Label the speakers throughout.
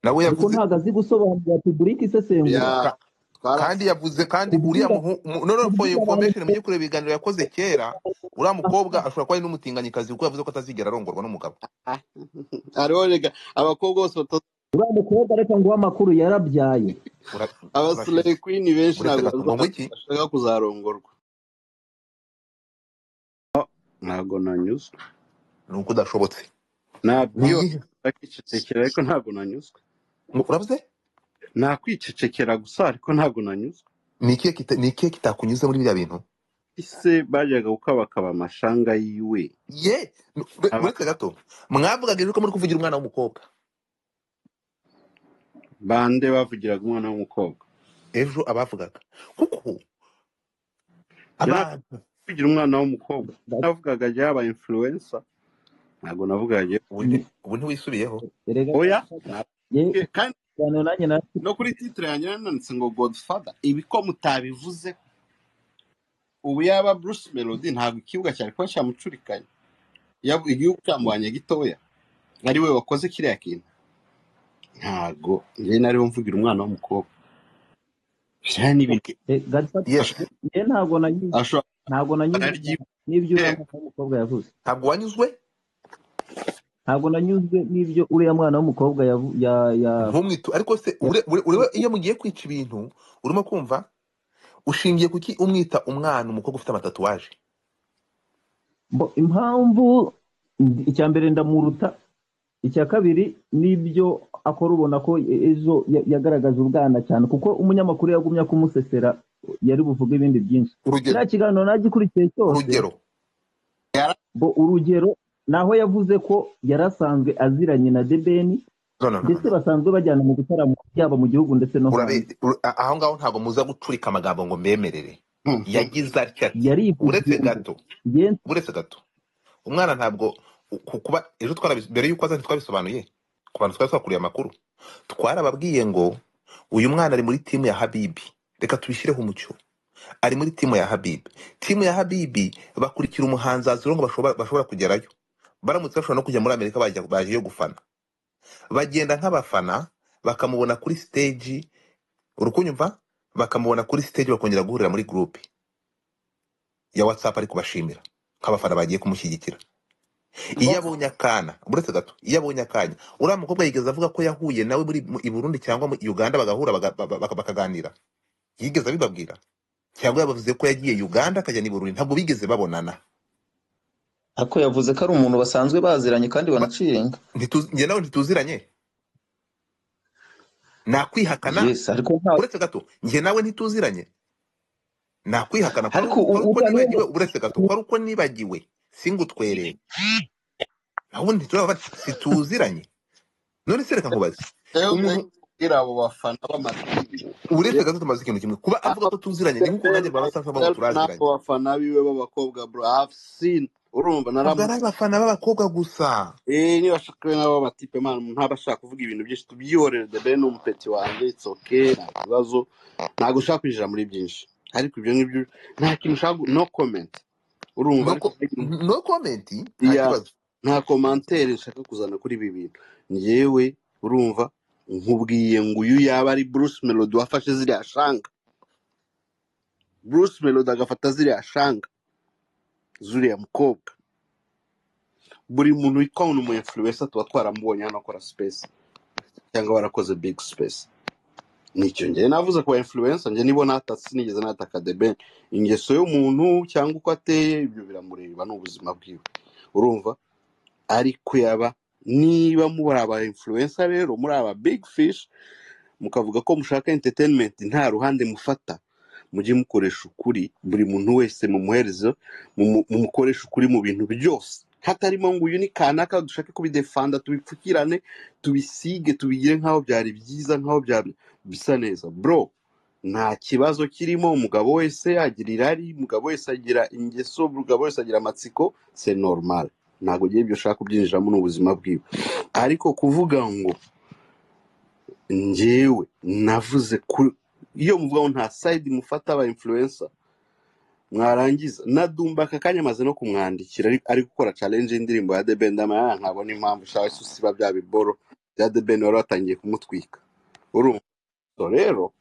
Speaker 1: Nawe
Speaker 2: Ariko
Speaker 1: yavuze
Speaker 2: ntabwo azi gusobanurira public isesengura.
Speaker 3: Ya
Speaker 1: Kandi yavuze kandi uriya
Speaker 2: Kubwira
Speaker 1: no, for
Speaker 2: kubwira abantu
Speaker 1: information, mujye kureba ibiganiro yakoze kera. Uriya mukobwa ashobora kuba ari n'umutinganyikazi, kuko yavuze ko atazigera arongorwa n'umugabo.
Speaker 3: Hariho rega abakobwa bose
Speaker 2: Uriya mukobwa, reka nguhe amakuru, yarabyaye.
Speaker 3: Abaslay
Speaker 1: Urashize.
Speaker 3: queen benshi
Speaker 1: Uretse
Speaker 3: ntabwo
Speaker 1: gato ngo iki
Speaker 3: bashaka kuzarongorwa. Ntabwo nanyuzwe.
Speaker 1: Ni uko udashobotse.
Speaker 3: Nabwiwe
Speaker 1: Ni iyihe?
Speaker 3: Akicecekera, ariko ntabwo nanyuzwe.
Speaker 1: Ngo uravuze?
Speaker 3: Nakwicecekera gusa, ariko ntabwo nanyuzwe.
Speaker 1: Ni ikihe kitakunyuze muri biriya bintu?
Speaker 3: Ise bajyaga gukabakaba amashanga yiwe.
Speaker 1: Ye uretse gato, mwavugaga ejo ko muri kuvugira umwana w'umukobwa.
Speaker 3: Bande bavugiraga umwana w'umukobwa?
Speaker 1: Ejo abavugaga kuko
Speaker 3: Njye
Speaker 1: abantu
Speaker 3: kuvugira umwana w'umukobwa navugaga yaba influencer, ntabwo navugaga
Speaker 1: Ubu ntiwisubiyeho?
Speaker 2: Erega
Speaker 3: Oya.
Speaker 2: Ye
Speaker 3: Kandi
Speaker 2: ikiganiro nanjye na
Speaker 3: no kuri titre yanjye nanditse ngo "Godfather", ibi ko mutabivuze. Ubu yaba Bruce Melody, ntabwo ikibuga cyari kuba cyamucurikanye. Yaba igihugu cyamubanye gitoya, ari we wakoze kiriya kintu. Ntabwo njye nariho mvugira umwana w'umukobwa, biriya ni ibintu
Speaker 1: Okay.
Speaker 2: Godfather,
Speaker 1: Yes.
Speaker 2: ye ntabwo nanyuzwe.
Speaker 3: Ashobora
Speaker 2: Ntabwo nanyuzwe
Speaker 3: araryi
Speaker 2: n'ibyo uriya mwana w'umukobwa yavuze.
Speaker 1: Ntabwo wanyuzwe?
Speaker 2: Ntabwo nanyuzwe n'ibyo uriya mwana w'umukobwa ya
Speaker 1: Ntumwitu ariko se iyo mugiye kwica ibintu, urimo kumva ushingiye kuki umwita umwana umukobwa ufite amatatouage?
Speaker 2: Bo, impamvu icya mbere ndamuruta, icya kabiri n'ibyo akora ubona ko ejo yagaragaje ubwana cyane, kuko umunyamakuru yagumye kumusesera yari buvuge ibindi byinshi.
Speaker 1: Urugero?
Speaker 2: Kiriya kiganiro nagikurikiye cyose.
Speaker 1: Urugero?
Speaker 2: Bo, urugero naho yavuze ko yarasanzwe aziranye na The Ben,
Speaker 1: No, no, no, no.
Speaker 2: ndetse
Speaker 1: No.
Speaker 2: basanzwe bajyana mu bitaramo, yaba mu gihugu ndetse no hanze.
Speaker 1: Aho ngaho ntabwo muza gucurika amagambo ngo mbemerere. Yagize atya ati
Speaker 2: Yarivugiye
Speaker 1: uretse
Speaker 2: ngo
Speaker 1: gato, uretse gato, umwana ntabwo kuba ejo mbere y'uko aza ntitwabisobanuye ku bantu twari twakuriye amakuru, twarababwiye ngo uyu mwana ari muri timu ya Habibi. Reka tubishyireho umucyo, ari muri timu ya Habibi. Timu ya Habibi bakurikira umuhanzi aziro ngo bashobora kugerayo, baramutse bashobora no kujya muri Amerika, bajya baje yo gufana, bagenda nk'abafana, bakamubona kuri stage, urukunyumva, bakamubona kuri stage, bakongera guhurira muri groupe ya WhatsApp, ari kubashimira nk'abafana bagiye kumushyigikira. Iyo abonye akana, uretse gato, iyo abonye akanya, uriya mukobwa yigeze avuga ko yahuye nawe muri i Burundi cyangwa mu Uganda, bagahura bakaganira? Yigeze abibabwira cyangwa yabavuze ko yagiye Uganda akajya n'i Burundi? Ntabwo bigeze babonana.
Speaker 4: Ariko yavuze ko ari umuntu basanzwe baziranye kandi banacirenga.
Speaker 1: Njye nawe ntituziranye, nakwihakana?
Speaker 4: Yes, ariko nta
Speaker 1: Uretse gato, njye nawe ntituziranye, nakwihakana ko ari
Speaker 4: Ariko
Speaker 1: ko ari uko
Speaker 4: uriya niwe
Speaker 1: nibagiwe? Uretse gato, ko ari uko nibagiwe, singutwerere, ahubwo ntituraba, situziranye. None se reka nkubaze umuntu
Speaker 3: Kubwira abo bafana b'amadini.
Speaker 1: Uretse gato, tumaze ikintu kimwe, kuba avuga ko tuziranye ni nk'uko nanjye rwaba asanzwe avuga ngo turaziranye.
Speaker 3: N'abo bafana biwe b'abakobwa, bro, I've seen, urumva?
Speaker 1: Ntabwo ari
Speaker 3: Naramu
Speaker 1: abafana b'abakobwa gusa.
Speaker 3: Niba ashaka n'abo batipe, man, ntaba ashaka kuvuga ibintu byinshi, tubyihorere. The Ben ni umupeti wanjye, it's okay, nta kibazo, ntabwo ushaka kwinjira muri byinshi, ariko ibyo ngibyo nta kintu ushaka no comment, urumva?
Speaker 1: No,
Speaker 3: Ariko
Speaker 1: no comment, nta
Speaker 3: ya
Speaker 1: kibazo.
Speaker 3: Nta commentaire nshaka kuzana kuri ibi bintu njyewe. Urumva, nkubwiye ngo uyu yaba ari Bruce Melody wafashe ziriya shanga, Bruce Melody agafata ziriya shanga zuriya mukobwa. Buri muntu witwa ngo ni umu influencer tuba twaramubonye hano akora space cyangwa warakoze big space. Nicyo njye navuze ku ba influencer. Njye nibo natatse, sinigeze nataka The Ben. Ingeso y'umuntu cyangwa uko ateye, ibyo biramureba, ni ubuzima bwiwe, urumva? Ariko yaba niba muri aba influencer rero, muri aba big fish, mukavuga ko mushaka entertainment nta ruhande mufata, mujye mukoresha ukuri. Buri muntu wese mumuhereze, mumukoreshe ukuri mu bintu byose, hatarimo ngo uyu ni kanaka, dushake kubidefanda, tubipfukirane, tubisige, tubigire nk'aho byari byiza, nk'aho byari bisa neza. Bro, nta kibazo kirimo. Umugabo wese agira irari, umugabo wese agira ingeso, umugabo wese agira amatsiko, c'est normal. Ntabwo ugiye ibyo ushaka kubyinjiramo, ni ubuzima bwiwe. Ariko kuvuga ngo njyewe navuze kuri iyo muvuga ngo nta side mufata aba influencer, mwarangiza na Dumba aka kanya amaze no kumwandikira, ari gukora challenge y'indirimbo ya The Ben, ndamaya ntabona impamvu ushaka usiba bya biboro. Bya The Ben wari watangiye kumutwika. Urumva? So rero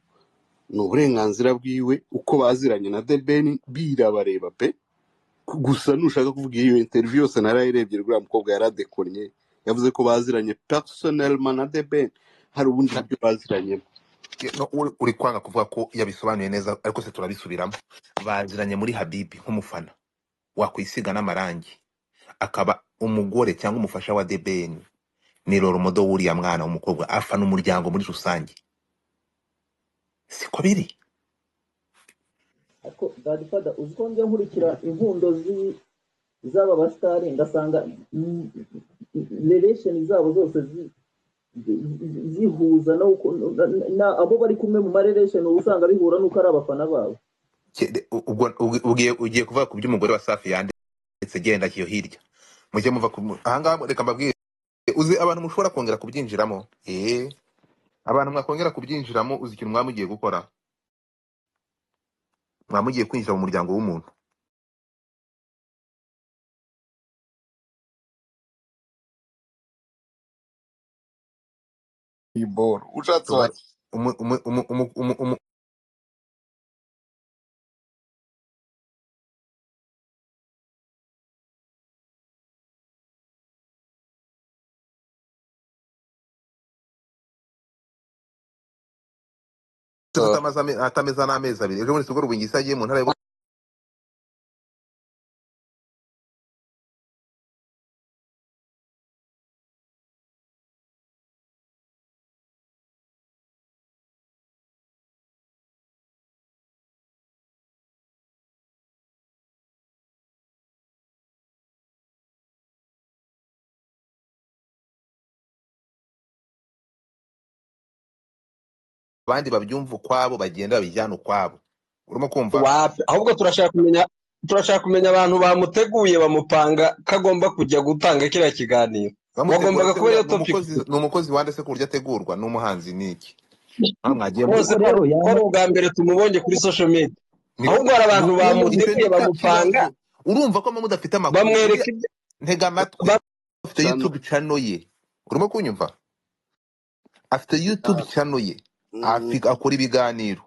Speaker 3: ni uburenganzira bwiwe uko baziranye na The Ben birabareba pe. Gusa nushaka kuvuga iyo interview yose narayirebye, ruriya mukobwa yaradekonye, yavuze ko baziranye personnellement na The Ben, hari ubundi buryo baziranyemo.
Speaker 1: No, uri kwanga kuvuga ko yabisobanuye neza, ariko se turabisubiramo. Baziranye muri Habibi nk'umufana wakwisiga n'amarangi, akaba umugore cyangwa umufasha wa The Ben, ni role model w'uriya mwana w'umukobwa, afana umuryango muri rusange, siko biri?
Speaker 2: Ariko Godfather, uzi ko njya nkurikira inkundo z'aba basitari, ngasanga relation zabo zose zihuza no abo bari kumwe mu marelation, uba usanga bihura n'uko ari abafana babo.
Speaker 1: Ubwo ugiye kuvuga ku by'umugore wa Safi yanditse, genda kiyo hirya mujye muva ahangaha. Reka mbabwire, uzi abantu mushobora kongera kubyinjiramo, abantu mwakongera kubyinjiramo, uzi ikintu mwamugiye gukora? Mwamugiye kwinjira mu muryango w'umuntu.
Speaker 3: Iboro ushatse
Speaker 1: Tuba umu umu umu umu umu umu atameza n'amezi abiri. Ejo bundi sibwo Rubingisa yagiye mu ntara abandi babyumva ukwabo, bagenda babijyana ukwabo. Urimo kumva?
Speaker 5: Wapi, ahubwo turashaka kumenya abantu bamuteguye bamupanga ko agomba kujya gutanga kiriya kiganiro.
Speaker 1: Bamutegura
Speaker 5: Wagombaga
Speaker 1: se
Speaker 5: kuba
Speaker 1: buriya
Speaker 5: iyo topic
Speaker 1: ni umukozi wande se ku buryo ategurwa? Ni umuhanzi ni iki? Aho mwagiye
Speaker 5: bose
Speaker 2: Ariko
Speaker 5: ko
Speaker 2: rero
Speaker 5: ari
Speaker 2: yaba
Speaker 5: ubwa mbere tumubonye kuri social media.
Speaker 1: Ni
Speaker 5: Ahubwo hari abantu
Speaker 1: icyo
Speaker 5: bamuteguye
Speaker 1: ni cya
Speaker 5: bamupanga,
Speaker 1: kibazo. Urumva ko mudafite amakuru.
Speaker 5: bamwereka
Speaker 1: Buriya
Speaker 5: ibyo
Speaker 1: ntega amatwi, afite
Speaker 3: channel
Speaker 1: YouTube channel ye. Urimo kunyumva? Afite YouTube channel ye, akora ibiganiro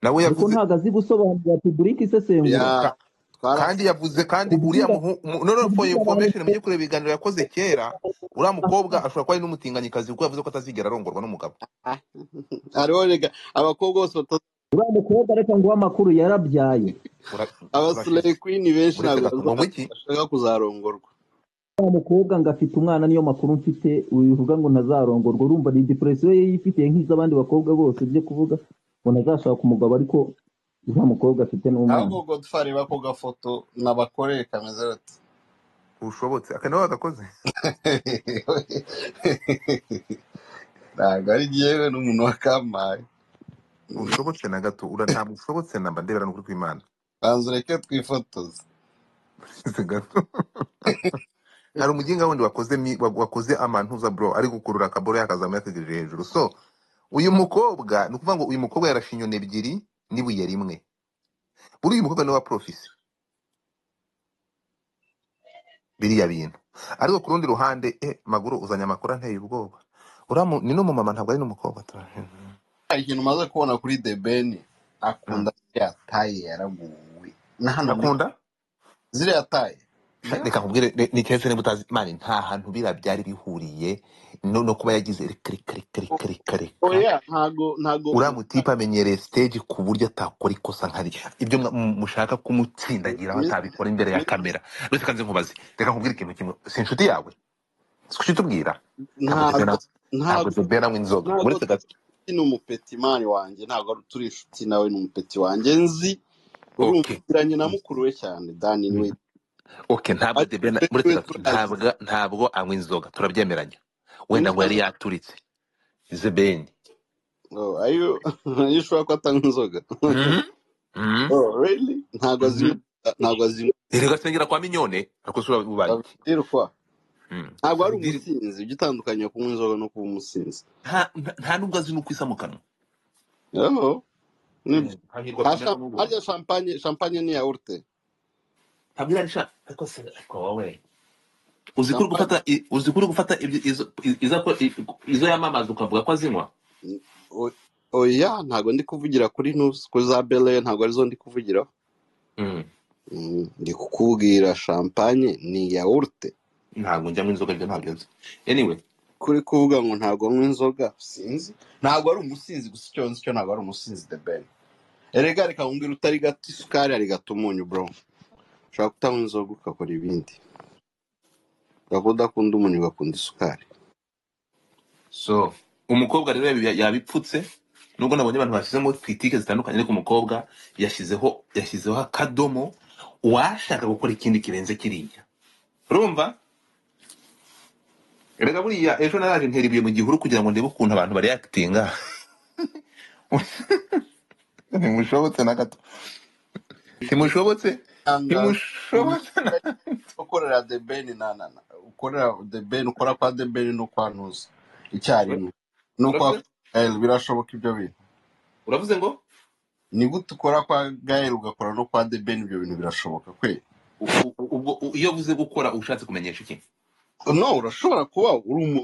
Speaker 1: nawe
Speaker 2: ariko
Speaker 1: yavuze
Speaker 2: ntabwo azi gusobanurira public isesengura.
Speaker 1: Kandi yavuze kandi uriya
Speaker 2: Kubwira
Speaker 1: no for
Speaker 2: kubwira abantu
Speaker 1: information, mujye kureba ibiganiro yakoze kera. Uriya mukobwa ashobora kuba ari n'umutinganyikazi, kuko yavuze ko atazigera arongorwa n'umugabo.
Speaker 3: Hariho rega abakobwa bose
Speaker 2: uriya mukobwa, reka nguhe amakuru, yarabyaye.
Speaker 3: Abaslay
Speaker 1: Turashize
Speaker 3: queen benshi
Speaker 1: uretse
Speaker 3: ntabwo
Speaker 1: gato ngo iki
Speaker 3: bashaka kuzarongorwa.
Speaker 2: Uriya mukobwa ngo afite umwana, niyo makuru mfite. Ubivuga ngo ntazarongorwa, urumva ni depression ye yifitiye nk'iz'abandi bakobwa bose, byo kuvuga ngo ntazashaka umugabo, ariko uriya mukobwa afite n'umwana.
Speaker 3: Ahubwo Godfather, bako gafoto nabakoreye kameze gute?
Speaker 1: Ushobotse aka nawe wagakoze.
Speaker 3: Ntabwo ari jyewe, n'umuntu wakampaye.
Speaker 1: Ushobotse na gato, ura ntabwo ushobotse namba ndebera n'ukuri kw'Imana.
Speaker 3: Banza ureke twifotoze.
Speaker 1: Uretse gato, hari umuginga wundi wakoze wakoze amantuza bro, ari gukurura akaboro yakazamuye yakegeje hejuru. So uyu mukobwa ni ukuvuga ngo uyu mukobwa yarashe inyoni ebyiri n'ibuye rimwe. Buriya uyu mukobwa niwe wa profisi biriya bintu. Ariko ku rundi ruhande, maguru uzanye amakuru anteye ubwoba. Uriya ni n'umumama, ntabwo ari n'umukobwa.
Speaker 3: Hari ikintu umaze kubona kuri The Ben, akunda ziriya taye, yaraguwe na hano muri
Speaker 1: Akunda
Speaker 3: ziriya taye.
Speaker 1: Reka nkubwire, ni keretse niba utazi mani, nta hantu biriya byari bihuriye no kuba yagize reka reka reka reka reka reka.
Speaker 3: Oya, ntago
Speaker 1: Uriya mutipe amenyereye stage ku buryo atakora ikosa nkariya. Ibyo mushaka kumutsindagiraho atabikora imbere ya kamera. Reka nze nkubaze, reka nkubwire ikintu kimwe, si inshuti yawe si utubwira ntabwo
Speaker 3: ntago
Speaker 1: The Ben anywa inzoga.
Speaker 3: Ntago
Speaker 1: Uretse gato
Speaker 3: ni umupetimani wanjye, ntabwo turi inshuti nawe, ni umupeti wanjye nzi. Urumva
Speaker 1: Okay.
Speaker 3: uranye na mukuru we cyane Dani niwe.
Speaker 1: Okay, ntabwo
Speaker 3: Ariko
Speaker 1: The Ben
Speaker 3: we
Speaker 1: uretse gato
Speaker 3: turazi.
Speaker 1: ntabwo anywa inzoga, turabyemeranya. Wenda ngo yari yaturitse The Ben.
Speaker 3: Oh, ayo ayo ushobora ko atanywa inzoga. Oh, really? Ntabwo azinywa, ntabwo azinywa.
Speaker 1: Erega asengera kwa Mignone, ariko sura ubaye iki?
Speaker 3: Sabidiri kwa ntabwo ari
Speaker 1: Sabidiri
Speaker 3: umusinzi. Ujya utandukanya kunywa inzoga no kuba umusinzi.
Speaker 1: Nta nubwo azi nuko isa mu kanwa.
Speaker 3: Oh, nibyo.
Speaker 1: Hahirwa kumera n'ubuntu.
Speaker 3: Harya champagne ni yawurute.
Speaker 1: Ntabwo irari sha, ariko se ariko wowe. Uzi ko uri
Speaker 3: Champagne
Speaker 1: gufata uzi ko uri gufata izo izo yamamaza ukavuga ko azinywa.
Speaker 3: Oya, ntabwo ndi kuvugira kuri ntuzi kuri za bele, ntabwo arizo ndi kuvugiraho. Ndi kukubwira champagne ni yawurute.
Speaker 1: Ntabwo njya mu inzoga, ibyo ntabyo nzi. Anyway,
Speaker 3: Kuri kuvuga ngo ntabwo nywa inzoga, sinzi, ntabwo ari umusinzi gusa, icyo nzi cyo ntabwo ari umusinzi The Ben. Erega reka nkubwire, utari gato isukari ari gato umunyu bro. Ushobora kutanywa inzoga ugakora ibindi, ushobora kudakunda umunyu ugakunda isukari.
Speaker 1: So umukobwa rero yabipfutse, nubwo nabonye abantu bashyizemo critique zitandukanye, ariko umukobwa yashyizeho akadomo. Uwashaka gukora ikindi kirenze kiriya, urumva? Erega buriya ejo naraje ntera ibuye mu gihuru kugira ngo ndebe ukuntu abantu bareactinga. Ntimushobotse na gato, ntimushobotse.
Speaker 3: Tangazo
Speaker 1: Ntimushobotse na
Speaker 3: ukorera The Ben na ukorera The Ben, ukora kwa The Ben no kwa Ntuza icyarimwe no kwa
Speaker 1: Uravuze?
Speaker 3: Gael, birashoboka ibyo bintu?
Speaker 1: Uravuze ngo
Speaker 3: Ni gute ukora kwa Gael ugakora no kwa The Ben? Ibyo bintu birashoboka kwe?
Speaker 1: Ubwo iyo uvuze gukora ushatse kumenyesha iki?
Speaker 3: No, urashobora kuba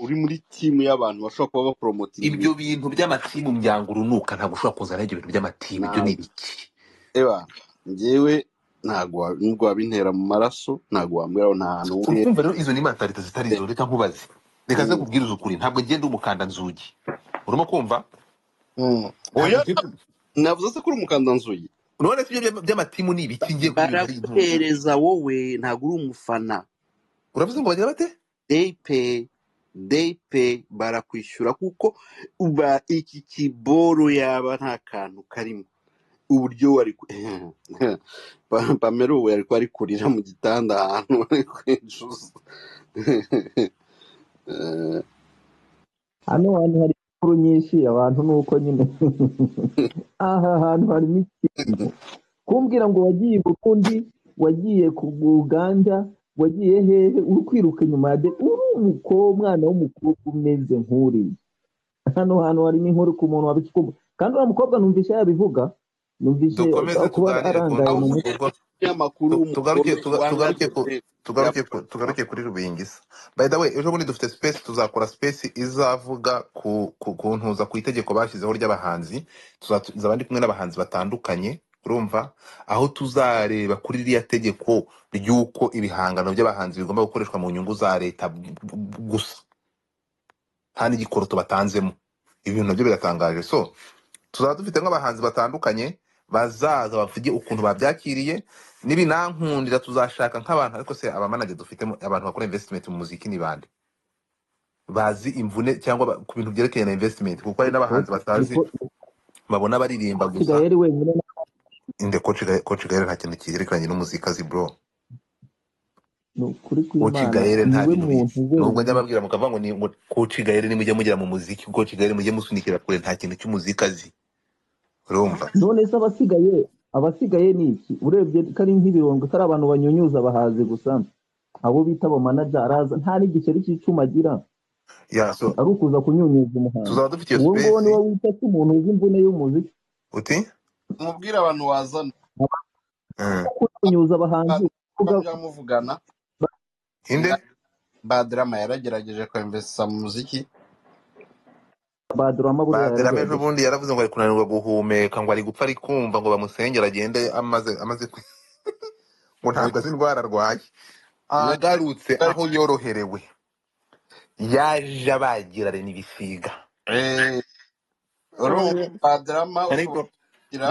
Speaker 3: uri muri timu y'abantu bashobora kuba bapromotinga
Speaker 1: Ibyo
Speaker 3: ibintu.
Speaker 1: bintu by'amatimu mbyanga urunuka, ntabwo ushobora kuzana ibyo bintu by'amatimu, ibyo ni
Speaker 3: Ntabwo
Speaker 1: ibiki?
Speaker 3: eba njyewe ntabwo nubwo wabintera mu maraso, ntabwo wambwira ngo nta hantu uhuriye.
Speaker 1: Urumva rero izo ni mentalite zitari izo. Reka nkubaze, reka nze kubwiriza ukuri, ntabwo ngenda umukanda nzugi, urimo kumva?
Speaker 3: Oya,
Speaker 1: Ntabwo ngenda.
Speaker 3: navuze se kuri umukandanzugi?
Speaker 1: None se ibyo by'amatimu ni ibiki? Ngiye kuri ibintu ari intuza.
Speaker 3: Baraguhereza wowe, ntabwo uri umufana.
Speaker 1: Uravuze ngo bagira bate?
Speaker 3: They pay, they pay, barakwishyura kuko uba iki kiboro yaba nta kantu karimo uburyo wari Pamela ubu yari ari kurira mu gitanda ahantu ari kwicuza.
Speaker 2: Hano hantu hari inkuru nyinshi, abantu ni uko nyine aha hantu harimo ikintu kumbwira ngo wagiye i Burundi, wagiye ku Uganda, wagiye hehe, uri kwiruka inyuma ya de uri umukobwa, umwana w'umukobwa umeze nk'uriya. Hano hantu harimo inkuru ku muntu wabicukumbuye, kandi uriya mukobwa numvise yabivuga, numvise
Speaker 1: Dukomeze
Speaker 2: kuba
Speaker 1: tuganire ku
Speaker 2: arangaye mu
Speaker 3: aho
Speaker 2: mutwe.
Speaker 1: ubwo
Speaker 3: umunyamakuru
Speaker 1: tugaruke
Speaker 3: w'umugome wanga
Speaker 1: tugaruke
Speaker 3: The
Speaker 1: ku
Speaker 3: Ben
Speaker 1: tugaruke ku tugaruke kuri Rubingisa. By the way, ejo bundi dufite space, tuzakora space izavuga ku ntuza ku itegeko bashyizeho ry'abahanzi. Tuzaba ndi kumwe n'abahanzi batandukanye, urumva, aho tuzareba kuri ririya tegeko ry'uko ibihangano by'abahanzi bigomba gukoreshwa mu nyungu za leta gusa, nta n'igikoroto batanzemo. Ibintu nabyo biratangaje. So tuzaba dufite nk'abahanzi batandukanye bazaza bavuge ukuntu babyakiriye. Nibinankundira tuzashaka nk'abantu, ariko se abamanager dufite abantu bakora investment mu muziki ni bande bazi imvune cyangwa ku bintu byerekeye na investment, kuko hari n'abahanzi batazi, babona baririmba gusa.
Speaker 2: Gael wenyine.
Speaker 1: Inde? Coach Gael? Coach Gael nta kintu cyerekeranye n'umuziki azi bro.
Speaker 2: Ni ukuri
Speaker 1: Coach
Speaker 2: kw'Imana,
Speaker 1: Gael nta
Speaker 2: niwe
Speaker 1: bintu
Speaker 2: muntu
Speaker 1: nubwo
Speaker 2: wenyine.
Speaker 1: njya mbabwira mukavuga ngo ni ngo Coach Gael, nimujya mugera mu muziki Coach Gael mujye musunikira kure, nta kintu cy'umuziki azi, urumva?
Speaker 2: None se abasigaye ni iki? Urebye ko ari nk'ibirondwe, ko ari abantu banyunyuza abahazi gusa, abo bita abamanager, araza nta n'igiceri cy'icuma agira,
Speaker 1: Yeah, so
Speaker 2: ari ukuza kunyunyuza umuhanzi.
Speaker 1: tuzaba dufite iyo
Speaker 2: Uwo nguwo
Speaker 1: space.
Speaker 2: niwe wita ko umuntu uzi imvune y'umuziki.
Speaker 1: Uti
Speaker 3: mubwire abantu wazana
Speaker 2: Kunyunyuza abahanzi uvuga
Speaker 3: byamuvugana.
Speaker 1: Inde?
Speaker 3: Badrama yaragerageje kwinvestisa mu muziki.
Speaker 2: Badrama buriya
Speaker 1: Badrama ejo
Speaker 2: yaragerageje.
Speaker 1: bundi yaravuze ngo ari kunanirwa guhumeka, ngo ari gupfa, ari kumva ngo bamusengere agende amaze ngo ntabwo azi indwara arwaye. Agarutse aho yoroherewe, yaje abagira n'ibisiga.
Speaker 3: Urumva Badrama
Speaker 1: Ariko
Speaker 3: ushobora kugira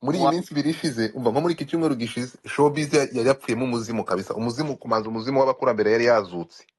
Speaker 1: muri iyi minsi ibiri ishize, umva, nko muri iki cyumweru gishize, showbiz yari yapfuyemo umuzimu kabisa, umuzimu kumanza umuzimu w'abakurambere yari yazutse.